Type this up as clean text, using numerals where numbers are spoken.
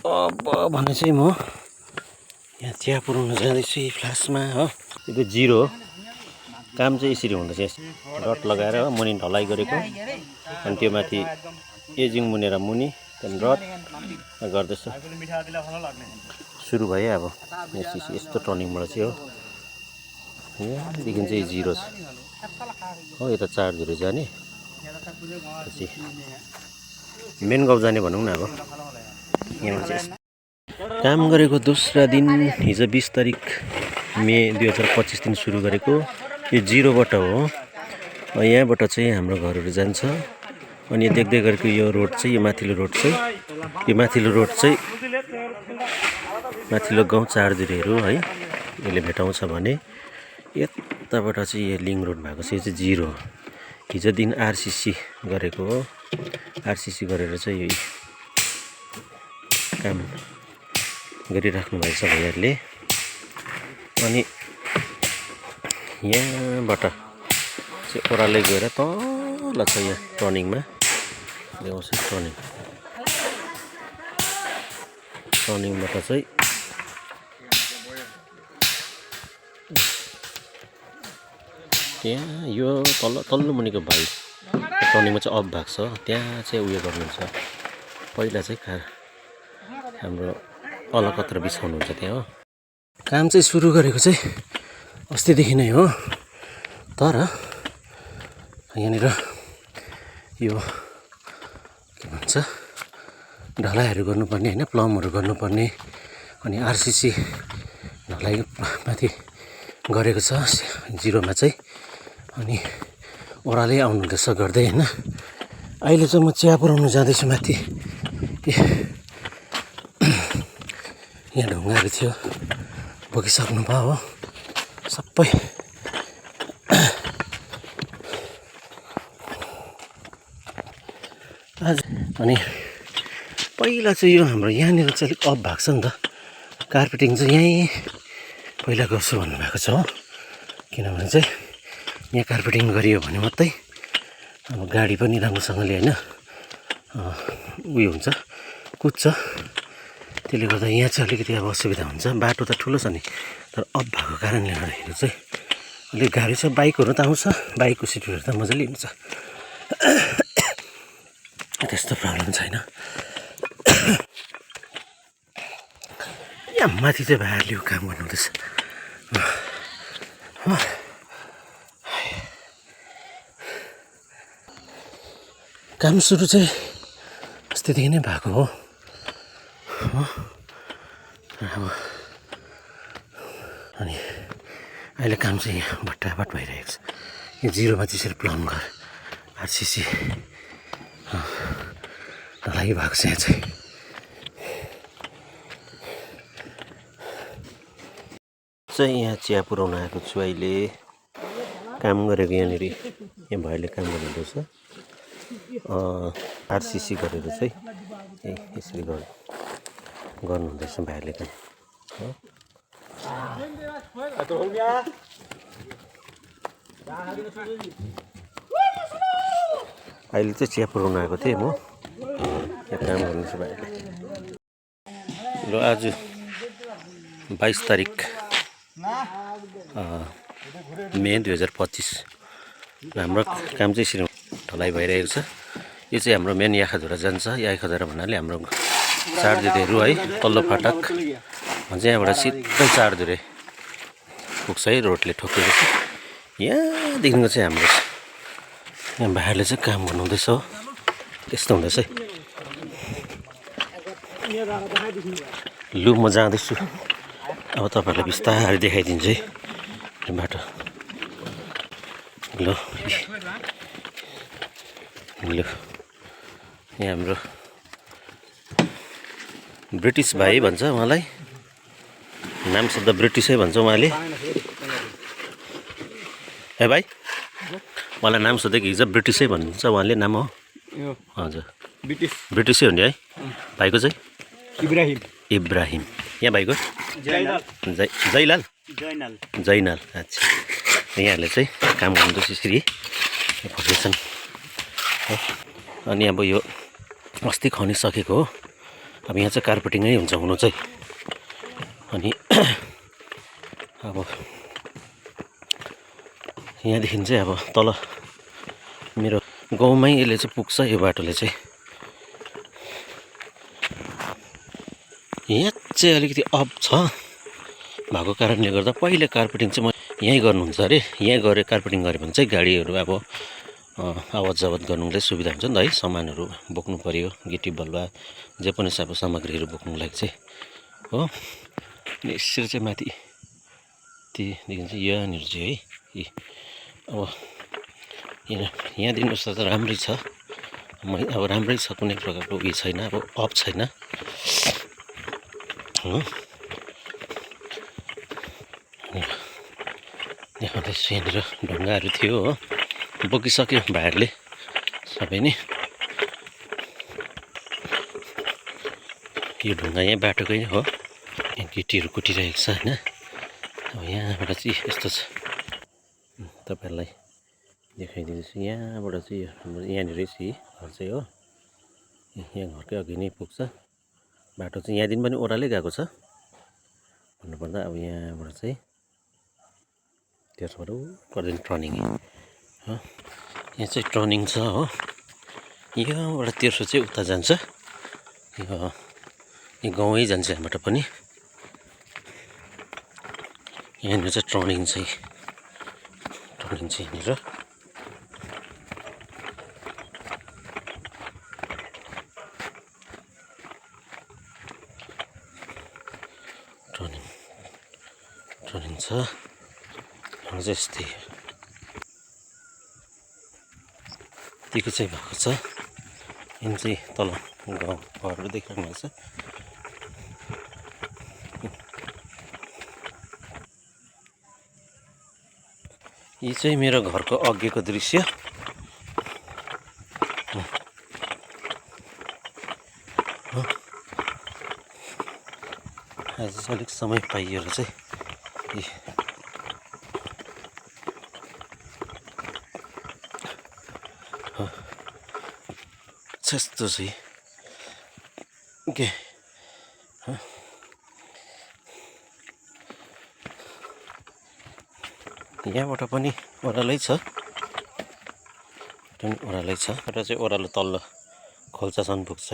अब भने चाहिँ म यहाँ चिया पुऱ्याउन जाँदैछु फ्लासमा हो। त्यो जिरो हो, काम चाहिँ यसरी हुँदैछ। रड लगाएर हो मुनि ढलाइ गरेको, अनि त्यो माथि एजिङ मुनेर मुनि त्यहाँदेखि रड गर्दैछ। सुरु भयो अब यस्तो टर्निङबाट चाहिँ हो। यहाँदेखि चाहिँ जिरो छ हो, यता चार्जहरू जाने पछि मेन गाउँ जाने भनौँ न। अब यहाँबाट चाहिँ काम गरेको दोस्रो दिन हिजो 20 तारिक मे 2025 दिन सुरु गरेको यो जिरोबाट हो। यहाँबाट चाहिँ हाम्रो घरहरू जान्छ। अनि देख्दै गरेको यो रोड चाहिँ, यो माथिल्लो रोड चाहिँ, यो माथिल्लो रोड चाहिँ माथिल्लो गाउँ चारजुरेहरू है, यसले भेटाउँछ भने यताबाट चाहिँ यो लिङ रोड भएको चाहिँ यो चाहिँ जिरो। हिजो दिन आरसिसी गरेको हो। आरसिसी गरेर चाहिँ यो काम गरिराख्नु भएछ भाइहरूले। अनि यहाँबाट चाहिँ ओह्रालै गएर तल छ यहाँ टर्निङमा ल्याउँछ। टर्निङबाट चाहिँ त्यहाँ यो तल्लो मुनिको भाइ टर्निङमा चाहिँ अफ भएको छ, त्यहाँ चाहिँ उयो गर्नुहुन्छ। पहिला चाहिँ हाम्रो अलकत्र बिछाउनुहुन्छ त्यहाँ हो। काम चाहिँ सुरु गरेको चाहिँ अस्तिदेखि नै हो, तर यहाँनिर यो के भन्छ ढलाइहरू गर्नुपर्ने होइन, प्लमहरू गर्नुपर्ने। अनि आरसिसी ढलाइ माथि गरेको छ जिरोमा चाहिँ। अनि ओह्रालै आउनुहुँदैछ गर्दै होइन। अहिले चाहिँ म चिया पुऱ्याउनु जाँदैछु माथि। यहाँ ढुङ्गाहरू थियो, बोकिसक्नु भयो हो सबै। अनि पहिला चाहिँ यो हाम्रो यहाँनिर चाहिँ अलिक अफ भएको छ नि त। कार्पेटिङ चाहिँ यहीँ पहिला गर्छु भन्नुभएको छ हो। किनभने चाहिँ यहाँ कार्पेटिङ गरियो भने मात्रै अब गाडी पनि राम्रोसँगले होइन उयो हुन्छ, कुद्छ। त्यसले गर्दा यहाँ चाहिँ अलिकति अब असुविधा हुन्छ। बाटो त ठुलो छ नि, तर अफ भएको कारणले गर्दाखेरि चाहिँ अलिक गाडी छ। बाइकहरू त आउँछ, बाइकको सिटहरू त मजाले हुन्छ, त्यस्तो प्रब्लम छैन। यहाँ माथि चाहिँ भाइहरूले काम गर्नुहुँदैछ। काम सुरु चाहिँ अस्तिदेखि नै भएको हो। अनि अहिले काम चाहिँ यहाँ भट्टाभट भइरहेको छ। यो जिरोमा चाहिँ यसरी प्लम घर आरसिसी ढलाइ भएको छ। यहाँ चाहिँ यहाँ चिया पुऱ्याउन आएको छु। अहिले काम गरेको यहाँनिर यहाँ भाइले काम गर्नुहुँदैछ। आरसिसी गरेर चाहिँ यसरी गर्नुहुँदैछ भाइले काम। अहिले चाहिँ चिया पुऱ्याउन आएको थिएँ म, यहाँ काम गर्दैछु भाइले। ल आज 22 तारिक मे 2025 हाम्रो काम चाहिँ यसरी ढलाइ भइरहेको छ। यो चाहिँ हाम्रो मेन याखाझोडा जान्छ। याखाझोडा भन्नाले हाम्रो चारजुरेहरू है, तल्लो फाटक भन्छ। यहाँबाट सिधै चारजुरे पुग्छ है, रोडले ठोकेको छ। यहाँदेखिको चाहिँ हाम्रो यहाँ भाइहरूले चाहिँ काम गर्नुहुँदैछ हो। त्यस्तो हुँदैछ है। लु म जाँदैछु, अब तपाईँहरूलाई बिस्तारै देखाइदिन्छु है बाटो। ल यहाँ हाम्रो ब्रिटिस भाइ भन्छ उहाँलाई, नाम शब्द ब्रिटिसै भन्छ उहाँले। ए भाइ, उहाँलाई नाम सोधेको हिजो ब्रिटिसै भन्छ उहाँले नाम हो। हजुर ब्रिटिसै हो नि है। भाइको चाहिँ इब्राहिम। यहाँ भाइको जैनाल। अच्छा, यहाँहरूले चाहिँ काम गर्नुहुँदैछ यसरी फर्केसन। अनि अब यो अस्ति खनिसकेको हो। अब यहाँ चाहिँ कार्पेटिङै हुन्छ हुनु चाहिँ। अनि अब यहाँदेखि चाहिँ अब तल मेरो गाउँमै यसले चाहिँ पुग्छ यो बाटोले चाहिँ। यहाँ चाहिँ अलिकति अप छ भएको कारणले गर्दा पहिले कार्पेटिङ चाहिँ म यहीँ गर्नुहुन्छ अरे। यहीँ गएर कार्पेटिङ गऱ्यो भने चाहिँ गाडीहरू अब आवत जावत गर्नुलाई सुविधा हुन्छ नि त है। सामानहरू बोक्नु पऱ्यो, गिटी बलुवा जे पनि अब सामग्रीहरू बोक्नुको लागि चाहिँ हो। अनि यसरी चाहिँ माथि त्यहाँदेखि चाहिँ यहाँनिर चाहिँ है अब यहाँदेखि उस्तो त राम्रै छ, अब राम्रै छ, कुनै प्रकारको उयो छैन, अब अफ छैन हो। देखाउँदैछु यहाँनिर ढुङ्गाहरू थियो हो, बोकिसक्यो भाइहरूले सबै नै। यो ढुङ्गा यहाँ बाटोकै हो, यहाँ गिटीहरू कुटिरहेको छ होइन। अब यहाँबाट चाहिँ यस्तो छ, तपाईँहरूलाई देखाइदिँदैछु। यहाँबाट चाहिँ हाम्रो यहाँनिर चाहिँ घर चाहिँ हो, यहाँ घरकै अघि नै पुग्छ बाटो चाहिँ। यहाँदेखि पनि ओह्रालै गएको छ भन्नुपर्दा। अब यहाँबाट चाहिँ त्यसबाट गर्दैन टर्निङ हो, यहाँ चाहिँ टर्निङ छ हो। यहाँबाट तेर्सो चाहिँ उता जान्छ, यो गाउँै जान्छ यहाँबाट पनि। यहाँनिर चाहिँ टर्निङ चाहिँ यहाँनिर टर्निङ छ। चाहिँ यस्तै यतिको चाहिँ भएको छ। यहाँ चाहिँ तल गाउँ घरहरू देखिरहनु भएको छ। यो चाहिँ मेरो घरको अघिको दृश्य। आज चाहिँ अलिक समय पाइएर चाहिँ त्यस्तो चाहिँ के यहाँबाट पनि ओह्रालै छ, ओह्रालै छ र चाहिँ ओह्रालो तल्लो खोल्सासम्म पुग्छ।